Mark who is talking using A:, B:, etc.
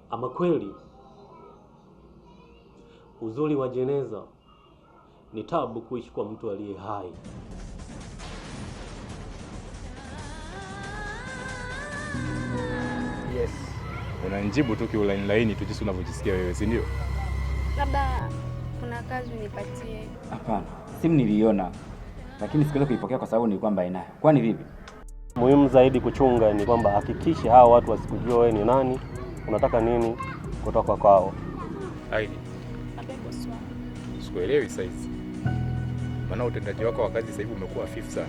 A: Ama kweli uzuri wa jeneza ni tabu kuishi kwa mtu aliye hai.
B: Yes.
C: Unanijibu tu kiulaini laini tu jinsi unavyojisikia wewe, si ndio?
D: Labda kuna kazi unipatie.
B: Hapana, simu niliiona lakini sikuweza kuipokea kwa sababu nilikuwa mbali nayo. Kwani vipi?
A: Muhimu zaidi kuchunga ni kwamba hakikisha hawa watu wasikujua wewe ni nani, unataka nini kutoka kwao.
C: Aidi, sikuelewi saizi, maana utendaji wako wa kazi sasa hivi umekuwa hafifu sana.